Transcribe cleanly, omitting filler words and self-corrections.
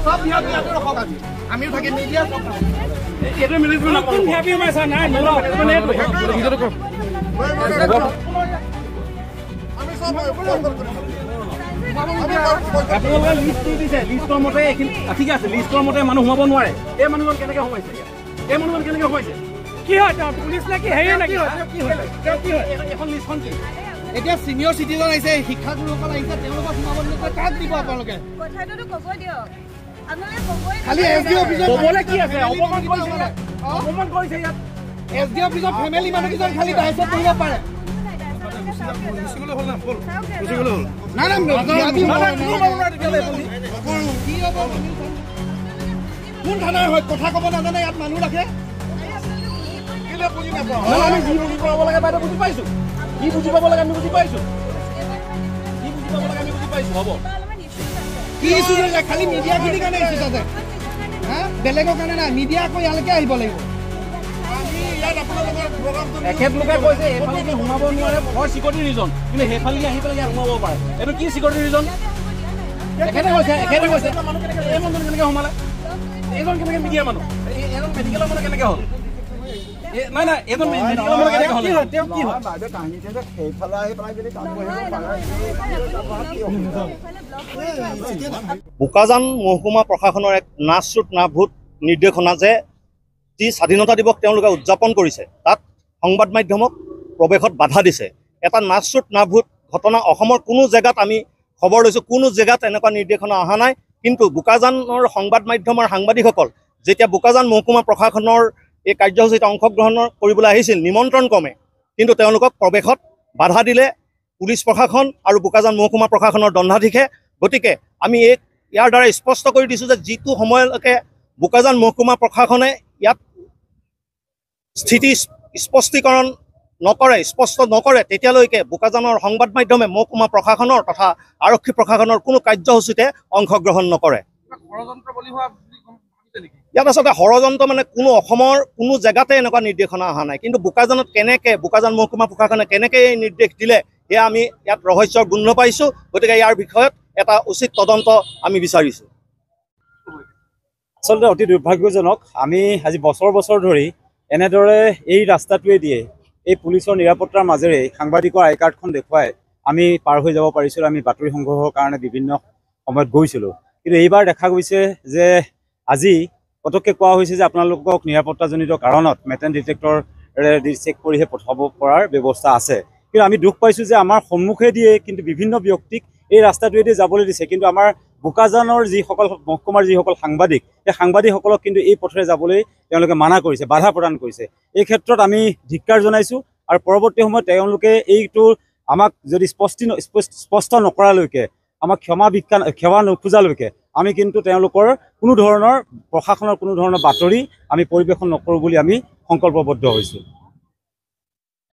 চব ইয়াত ৰখক, আজি আমিও থাকিম। মিডিয়া এইটো মেনেজমেণ্ট কোন ভিআইপি সোমাইছে? নাই, আপোনালোকে লিষ্ট দি দিছে, লিষ্টৰ মতে এইখিনি ঠিক আছে, লিষ্টৰ মতে মানুহ সোমাব নোৱাৰে। এই মানুহজন কেনেকৈ সোমাইছে? এই মানুহজন কেনেকৈ সোমাইছে? কি হয় তেওঁ পুলিচ নে কি? হেৰি নে কি হয়? কি হয় তেওঁ? কি হয় এখন লিষ্টখন? কি এতিয়া চিনিয়ৰ চিটিজেন আহিছে, শিক্ষাগুৰুসকল আহিছে, তেওঁলোকক সোমাব নিদিয়ে, কাক দিব আপোনালোকে? খালি এছ ডি অফিচত ক'বলৈ কি আছে? অপমান কৰিছে, অপমান কৰিছে ইয়াত। এছ ডি অফিচত ফেমিলি মানুহকেইজন খালি দায়িত্বত বহিব পাৰে। কোন থানাৰ হয় কথা ক'ব নাজানে, ইয়াত মানুহ ৰাখে। আমি যি বুজি পাব লাগে বাইদেউ বুজি পাইছো, কি বুজি পাব লাগে আমি বুজি পাইছো, কি বুজি পাব লাগে আমি বুজি পাইছো। হ'ব, কি ইছ্যু আছে? খালি মিডিয়াখিনিৰ কাৰণে ইছ্যু আছে, হা, বেলেগৰ কাৰণে নাই। মিডিয়া আকৌ ইয়ালৈকে আহিব লাগিব। এখেতলোকে কৈছে এইফালে সোমাব নোৱাৰে ফৰ চিকিউৰিটি ৰিজন, কিন্তু সেইফালে আহি পেলাই ইয়াত সোমাব পাৰে। এইটো কি চিকিউৰিটি ৰিজন? এখেতে কৈছে, এখেতে কৈছে। এই মানুহজন কেনেকৈ সোমালে? এইজন কেনেকৈ মিডিয়া মানুহ? এইজন মেডিকেলৰ মানুহ কেনেকৈ হ'ল? নাই নাই, এইজন মেডিকেলৰ মানুহ কেনেকৈ হ'ল? তেওঁ কি হয়? বোকাজান মহকুমা প্ৰশাসনৰ এক নাচৰুট নাভূত নিৰ্দেশনা যে যি স্বাধীনতা দিৱস তেওঁলোকে উদযাপন কৰিছে তাত সংবাদ মাধ্যমক প্ৰৱেশত বাধা দিছে। এটা নাচৰুট নাভূত ঘটনা। অসমৰ কোনো জেগাত আমি খবৰ লৈছোঁ, কোনো জেগাত এনেকুৱা নিৰ্দেশনা অহা নাই। কিন্তু বোকাজানৰ সংবাদ মাধ্যমৰ সাংবাদিকসকল যেতিয়া বোকাজান মহকুমা প্ৰশাসনৰ এই কাৰ্যসূচীত অংশগ্ৰহণ কৰিবলৈ আহিছিল নিমন্ত্ৰণ ক্ৰমে, কিন্তু তেওঁলোকক প্ৰৱেশত বাধা দিলে পুলিচ প্ৰশাসন আৰু বোকাজান মহকুমা প্ৰশাসনৰ দণ্ডাধীশে। গতিকে আমি এই ইয়াৰ দ্বাৰা স্পষ্ট কৰি দিছোঁ যে যিটো সময়লৈকে বোকাজান মহকুমা প্ৰশাসনে ইয়াত স্থিতি স্পষ্টীকৰণ নকৰে, স্পষ্ট নকৰে, তেতিয়ালৈকে বোকাজানৰ সংবাদ মাধ্যমে মহকুমা প্ৰশাসনৰ তথা আৰক্ষী প্ৰশাসনৰ কোনো কাৰ্যসূচীতে অংশগ্ৰহণ নকৰে। ইয়াত আচলতে ষড়যন্ত্ৰ মানে কোনো অসমৰ কোনো জেগাতে এনেকুৱা নিৰ্দেশনা অহা নাই, কিন্তু বোকাজানত কেনেকৈ বোকাজান মহকুমা প্ৰশাসনে কেনেকৈ এই নিৰ্দেশ দিলে সেয়া আমি ইয়াত ৰহস্যৰ গোন্ধ পাইছোঁ। গতিকে ইয়াৰ বিষয়ত এটা উচিত তদন্ত আমি বিচাৰিছোঁ। আচলতে অতি দুৰ্ভাগ্যজনক, আমি আজি বছৰ বছৰ ধৰি এনেদৰে এই ৰাস্তাটোৱে দিয়ে এই পুলিচৰ নিৰাপত্তাৰ মাজেৰে সাংবাদিকৰ আই কাৰ্ডখন দেখুৱাই আমি পাৰ হৈ যাব পাৰিছিলোঁ। আমি বাতৰি সংগ্ৰহৰ কাৰণে বিভিন্ন সময়ত গৈছিলোঁ, কিন্তু এইবাৰ দেখা গৈছে যে আজি পটককৈ কোৱা হৈছে যে আপোনালোকক নিৰাপত্তাজনিত কাৰণত মেটেল ডিটেক্টৰেৰে চেক কৰিহে পঠাব পৰাৰ ব্যৱস্থা আছে। কিন্তু আমি দুখ পাইছোঁ যে আমাৰ সন্মুখে দিয়ে কিন্তু বিভিন্ন ব্যক্তিক এই ৰাস্তাটোৱেদি যাবলৈ দিছে, কিন্তু আমাৰ বোকাজানৰ যিসকল মহকুমাৰ যিসকল সাংবাদিক, সেই সাংবাদিকসকলক কিন্তু এই পথেৰে যাবলৈ তেওঁলোকে মানা কৰিছে, বাধা প্ৰদান কৰিছে। এই ক্ষেত্ৰত আমি ধিক্কাৰ জনাইছোঁ আৰু পৰৱৰ্তী সময়ত তেওঁলোকে এইটো আমাক যদি স্পষ্ট নকৰালৈকে, আমাক ক্ষমা নোখোজালৈকে আমি কিন্তু তেওঁলোকৰ কোনো ধৰণৰ প্ৰশাসনৰ কোনো ধৰণৰ বাতৰি আমি পৰিৱেশন নকৰোঁ বুলি আমি সংকল্পবদ্ধ হৈছোঁ।